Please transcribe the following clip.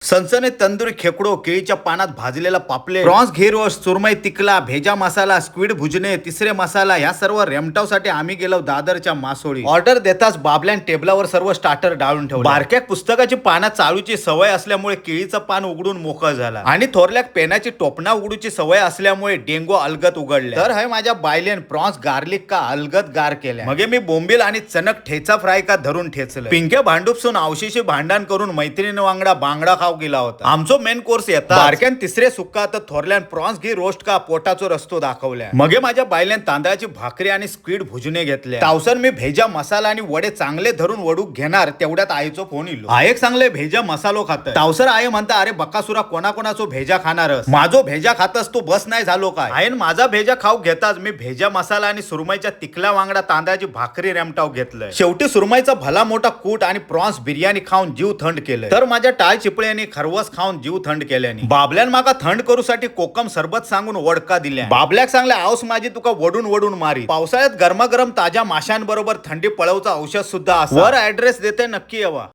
सनसनी तंदुरी खेकडो, केळीच्या पानात भाजलेला पापलेट, प्रॉन्स घी रोस्ट, सुरमई तिकला, भेजा मसाला, स्क्विड भुजने, तिसरे मसाला ह्या सर्व रेमटावसाठी आम्ही गेलो दादरच्या मासोळी. ऑर्डर देताच बाबल्यान टेबलावर सर्व स्टार्टर डाळून ठेवले. बारक्या पुस्तकाची पाना चाळूची सवय असल्यामुळे केळीचं पान उघडून मोकळं झाला आणि थोरल्याक पेनाची टोपणा उघडूची सवय असल्यामुळे डेंगो अलगत उघडले. तर हे माझ्या बायलेन प्रॉन्स गार्लिक का अलगत गार केल्या. मगे मी बोंबील आणि चणक ठेचा फ्राय का धरून ठेचलं. पिंक्या भांडूपसून आवशीशी भांडण करून मैत्रिणी वांगडा बांगडा खाऊ गेला होता. आमचो मेन कोर्स येता बारक्यान तिसरे सुक्का तर थोरल्यान प्रॉन्स घी रोस्ट का पोटाचो रस्तो दाखवल्या. मगे माझ्या बायल्यान तांदळाची भाकरी आणि स्क्वीड भुजने घेतले. तावसर मी भेजा मसाला आणि वडे चांगले धरून वडूक घेणार तेवढ्यात आईचो फोन इलो. आयक सांगले भेजा मसालो खात. तावसर I म्हणता, अरे बकासुरा, कोणाकोणाचो भेजा खाणारस? माझो भेजा खातस तू बस नाही झालो काय? आयन माझा भेजा खाऊ घेताच मी भेजा मसाला आणि सुरमईच्या तिकला वांगडा तांदळाची भाकरी रेमटाव घेतलंय. शेवटी सुरमईचा भला मोठा कूट आणि प्रॉन्स बिर्याणी खाऊन जीव थंड केलं. तर माझ्या टाळ चिपळ्याने खरवस खाऊन जीव थंड केल्याने बाबल्यान माका थंड करूसाठी कोकम सरबत सांगून वडका दिल्या. बाबल्याक सांगले, आऊस माझी तुका वडून वडून मारी. पावसाळ्यात गरमागरम ताज्या माशांबरोबर थंडी पळवचा औषध सुद्धा असा. वर ऍड्रेस देते, नक्की यावा.